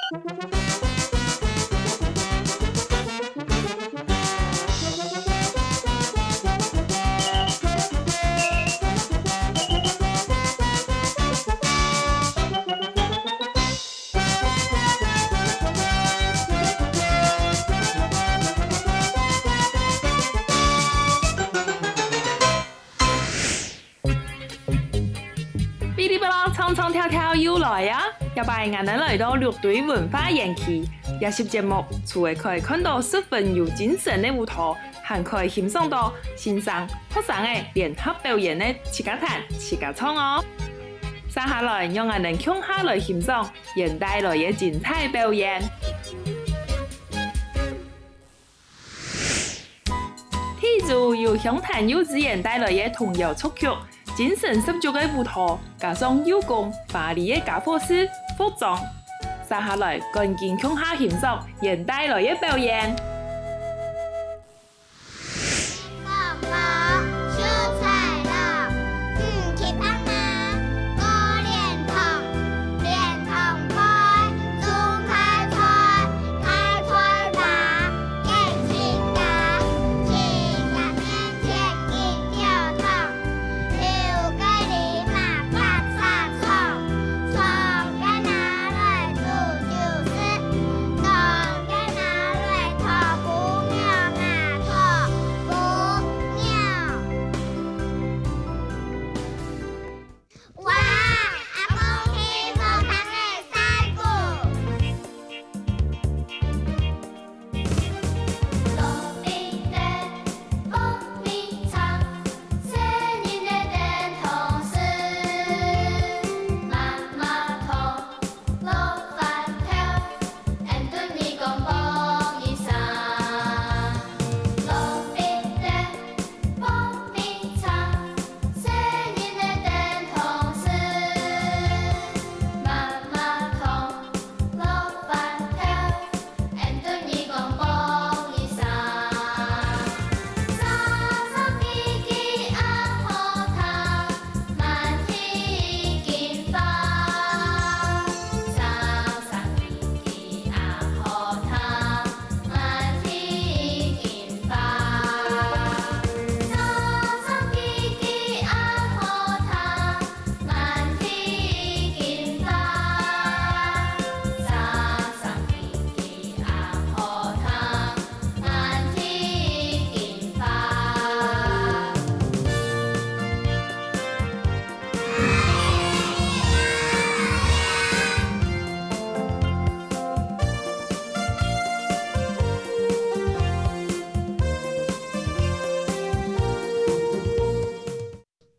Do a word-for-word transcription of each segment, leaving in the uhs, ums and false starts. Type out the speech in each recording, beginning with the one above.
嗶哩吧啦，唱唱跳跳又來啊！這擺𠊎等來到六堆文化園區，這集節目除了可以看到十分有精神个舞蹈，還可以欣賞到先生、學生个聯合表演个自家彈、自家唱哦。接下來，讓𠊎等共下來欣賞園帶來个精彩表演。 第一組由鄉壇幼稚園帶來个童謠作曲，精神十足个舞蹈，加上幼工華麗个家伙事、服裝。接下來，趕緊共下欣賞園帶來个表演。 哇，阿公去無糖个山谷。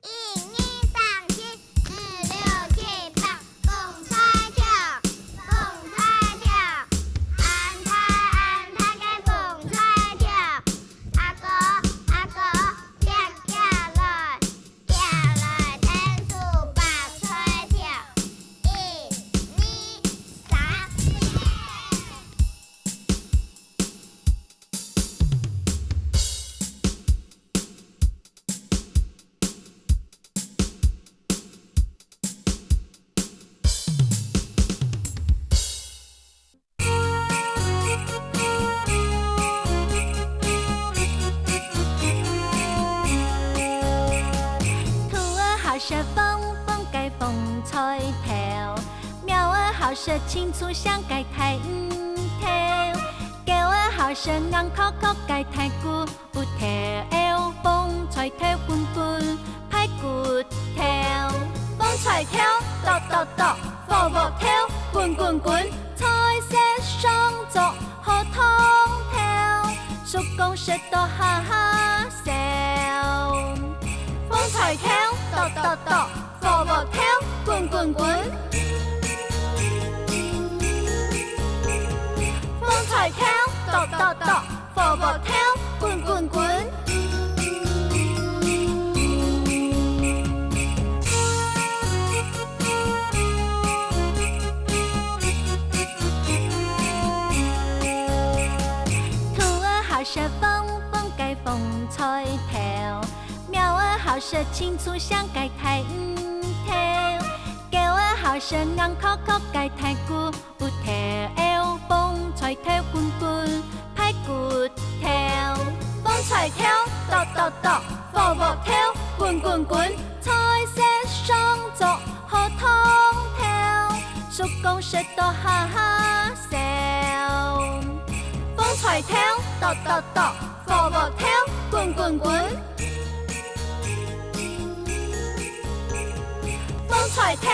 一、二、三、四、五、六、七、八，紅菜頭，紅菜頭，恁大恁大个紅菜頭。阿哥，阿哥，摘，摘來，摘來，𢯭手拔菜頭。一、二、三、四。 兔仔好食黃黃个紅菜頭，貓仔好食青翠香个大魚頭，狗仔好食硬殼殼个大骨 骨頭，紅菜頭滾滾排骨頭。紅菜頭剁剁剁，火鑊頭滾滾滾，菜色上桌好通透，叔公食到哈哈笑。紅菜頭剁剁剁，火鑊頭滾滾滾。紅菜頭剁剁剁， 火鑊頭滾滾滾。兔仔好食黃黃个紅菜頭，貓仔好食青翠香个大魚頭，狗仔好食硬殼殼个大骨頭。剁，火鑊頭，滾滾滾，菜色上桌好通透，叔公食到哈哈笑。風菜頭，剁剁剁，火鑊頭，滾滾滾。風菜頭，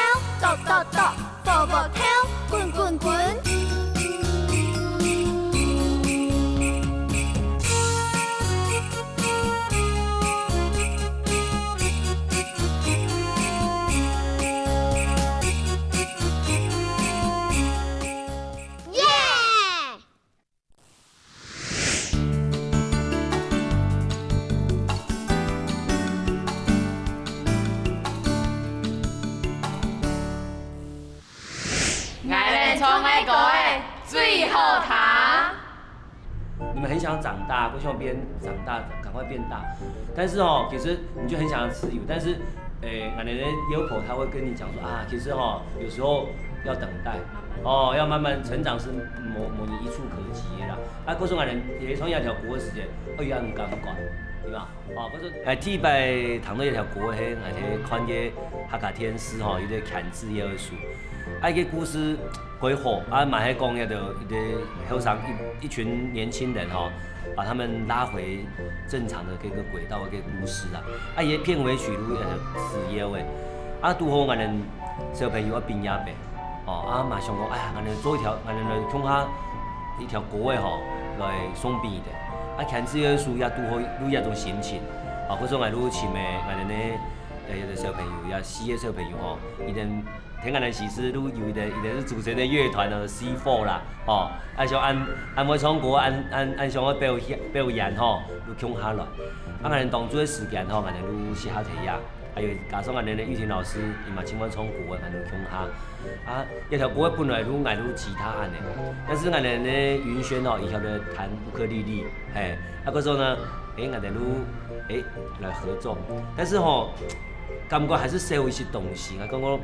剁剁剁， 火鑊頭，滾滾滾。耶！𠊎等唱个歌仔最好聽。你们很想长大，不希望别人长大赶快变大，但是哦，其实你就很想要自由，但是，诶，俺的老婆她会跟你讲说啊，其实哦，有时候要等待，哦，要慢慢成长是某某年一触可及的啦。啊，可是俺的也唱一条歌的时间，哎呀，很感慨，对吧？ 哦，毋係，𠊎第一擺聽到一條歌係，𠊎係看个客家電視吼，有一個牽子腰个書。啊，一個故事幾好，啊，嘛係講一個一個後生一一群年輕人吼，把他們拉回正常的這個軌道的一個故事啊。啊，佢个片尾曲就係牽子腰个，啊，拄好𠊎等小朋友要畢業了。 哦，啊嘛想講，哎呀，恁樣做一條，恁樣來共下一條歌仔吼，來送分佢等。啊，牽子腰个書也拄好有這種心情。啊，故所𠊎就尋个，𠊎等呢，呃，有个小朋友，也四個小朋友吼，佢等聽𠊎等詩詩，就有一個，一個係組成个樂團哦，C Four啦，吼，啊想恁恁會唱歌，恁恁恁想愛表演表演吼，就共下來。啊，𠊎等當初个時間吼，𠊎等就四下提呀。 還有加上𠊎等个玉婷老師，佢嘛盡會唱歌个，𠊎等共下。啊，這條歌本來就𠊎就吉他恁樣，但是𠊎等个雲軒哦，佢曉得彈烏克麗麗，嘿，啊，故所呢，誒，𠊎等就誒來合作，但是吼，感覺還是少一些東西，啊，感覺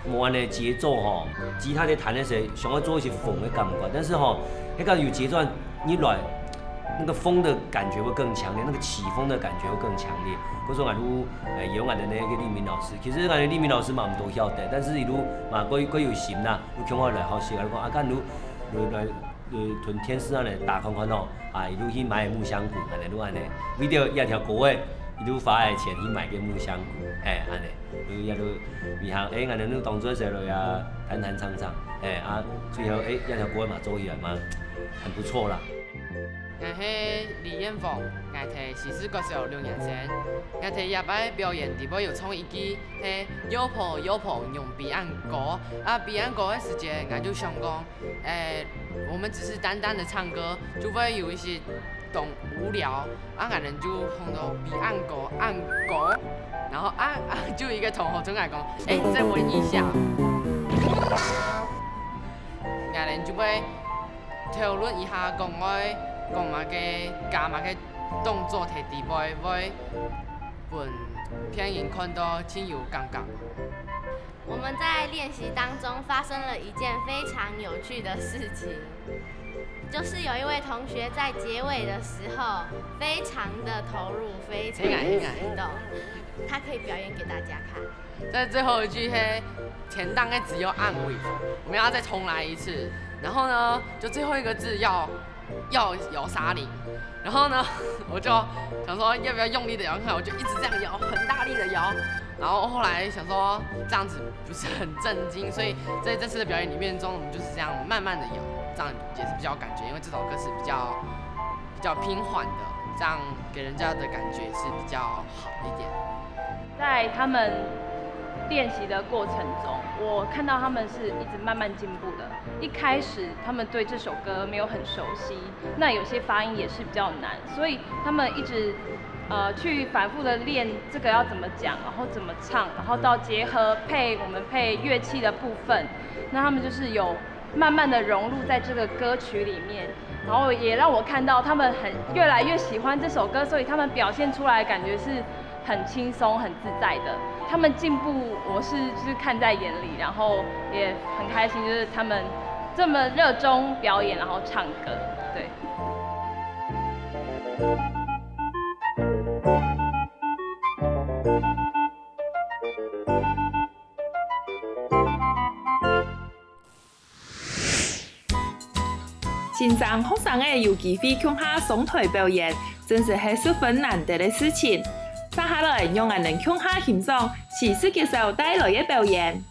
無恁樣節奏吼，吉他在彈个時候，想要做一些風个感覺，但是吼，那個有節奏入來， 那個風的感覺會更強烈，那個起風的感覺會更強烈。故所𠊎就，呃，用𠊎等个李明老師，其實𠊎等李明老師嘛毋多曉得，但是佢就嘛，佢佢有心啦，佢共下來學習，佢講啊，恁樣就來來來同電視恁樣打看看哦，啊，佢就去買木箱鼓，恁樣就恁樣，為著這條歌仔，佢就花个錢去買个木箱鼓，嘿，恁樣，就也就，然後，誒，𠊎等就當作係來啊，彈彈唱唱，嘿，啊，最後，誒，這條歌嘛做起來嘛，很不錯啦。 𠊎係李彥峰，𠊎在西勢國小六年生。𠊎在這擺表演裡背有唱一句係「鷂婆鷂婆仰比恁高」，啊，比恁高个時節，𠊎就想講，誒，我們只是單單的唱歌，就會有一些當無聊，啊，𠊎等就唱到「比恁高恁高」，然後啊啊，就有一個同學就同𠊎講，誒，你再溫一下。𠊎等就會 討論一下講愛講麼个，加麼个動作在裡背，會分別人看到盡有感覺。我們在練習當中發生了一件非常有趣的事情，就是有一位同學在結尾的時候非常的投入，非常的激動，他可以表演給大家看。 在最後一句係前段个字要按尾，我們要再重來一次。然後呢，就最後一個字要要搖沙鈴。然後呢，我就想說要不要用力的搖看看，我就一直這樣搖，很大力的搖。然後後來想說這樣子不是很正經，所以在這次的表演裡面中，我們就是這樣慢慢的搖，這樣也是比較有感覺，因為這首歌是比較比較平緩的，這樣給人家的感覺是比較好一點。在他們練習的過程中，我看到他們是一直慢慢進步的。一開始他們對這首歌沒有很熟悉，那有些發音也是比較難，所以他們一直，呃，去反覆地練這個要怎麼講，然後怎麼唱，然後到結合配，我們配樂器的部分，那他們就是有慢慢地融入在這個歌曲裡面，然後也讓我看到他們很，越來越喜歡這首歌，所以他們表現出來的感覺是很輕鬆、很自在的。他們進步，我是，就是看在眼裡，然後也很開心，就是他們這麼熱衷表演，然後唱歌，對。新生、學生仔有機會共下上臺表演，真實係十分難得个事情。接下來，讓𠊎等共下欣賞徐氏吉嫂帶來个表演。